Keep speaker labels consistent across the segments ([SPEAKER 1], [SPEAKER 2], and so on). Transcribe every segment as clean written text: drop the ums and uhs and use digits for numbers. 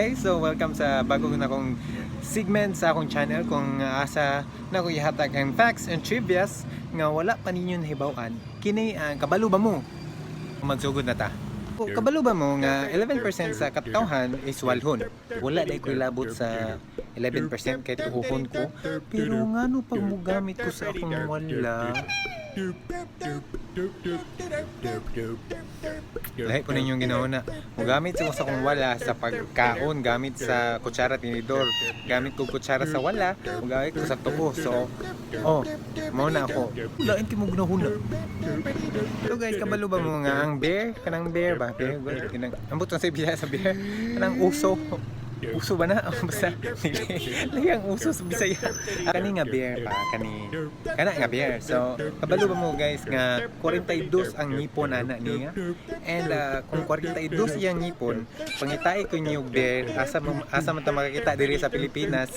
[SPEAKER 1] Okay, so welcome sa bago na akong segment sa akong channel kung asa na ko ihatag ang facts and trivias nga wala pa ninyo nahibaw-an. Kini ang Kabalo Ba Mo? Magsugod na ta. Kabalo ba mo nga 11% sa katawhan is walhon? Wala dai ko ilabot sa 11% kay tuohon ko. Pero ngano pag mugamit ko sa akong wala? Lahi po ninyong ginawa na. Mugamit sa akong wala sa pagkaon, gamit sa kutsara, tinidor, gamit ko kutsara sa wala, mugamit ko sa tuo. So, oh, mao na ako. Lain kay mo ginahuna. So guys, kabalo ba mo nga ang bear, kanang bear ba? Bear, kanang, ambot sa Bisaya sa bear, kanang uso. Uso ba na? Basta, lagi ang uso sa Bisaya. Kani nga bear pa, kani, kana nga bear. So, kabalo ba mo, guys, nga 42 ang ngipon ana niya? And kung 42 iyang ngipon, pangitai ko ninyo bear, asa man ta makakita diri sa Pilipinas,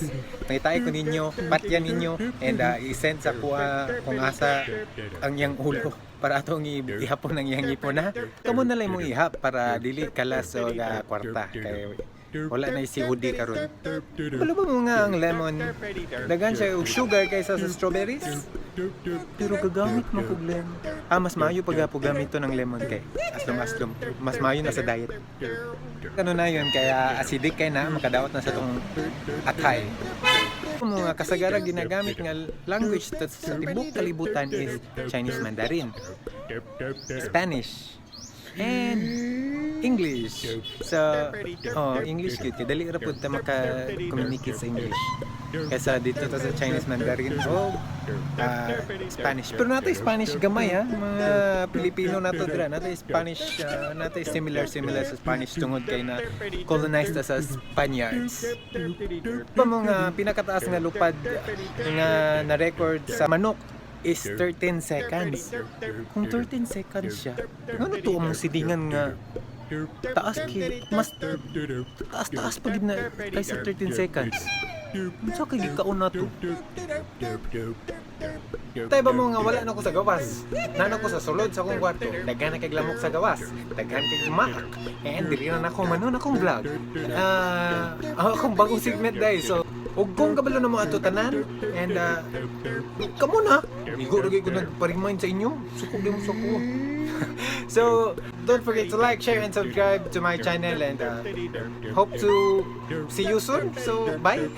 [SPEAKER 1] pangitai ko ninyo, patyan ninyo, and i-send sa kuha kung asa ang iyang ulo para atong ihapon ang iyang ngipon ha. Kamo na lang mo ihap para dili kalas og kwarta kay wala na COD karon. Kabalo ba mo nga ang lemon daghan siya og sugar kaysa sa strawberries? Pero gagamit mo kog lemon. Ah, mas maayo pag gamit to ng lemon kay aslom aslom. Mas maayo na sa diet. Ano na yun, kaya acidic kay na, makadawat na sa tong atay. Mga kasagara ginagamit nga language sa tibok kalibutan is Chinese Mandarin, Spanish, and English. So, oh, English gyud kay dali ra pud ta maka-communicate sa English kaysa dito ta sa Chinese Mandarin o Spanish. Pero natay Spanish gamay ha, mga Pilipino nato dira, natay Spanish, natay similar similar sa Spanish tungod kay na colonized ta sa Spaniards. Pa mga pinakataas nga lupad nga na-record sa manok is 13 seconds. Kung 13 seconds siya, ngano to among silingan nga taas kay mas taas taas pa gid na kaysa 13 seconds? Unsa kay gikaon na to? Tay ba mo nga wala na ko sa gawas? Nana ko sa sulod sa akong kwarto. Daghan na kay lamok sa gawas. Daghan kay maak. And dili na nako manon akong vlog. Ah, akong bagong segment dai. So, ug kung kabalo na mo ato tanan and kamo na. Igo ra ko nagpa-remind sa inyo. Suko di mo sa ko. So, don't forget to like, share, and subscribe to my channel and hope to see you soon. So, bye.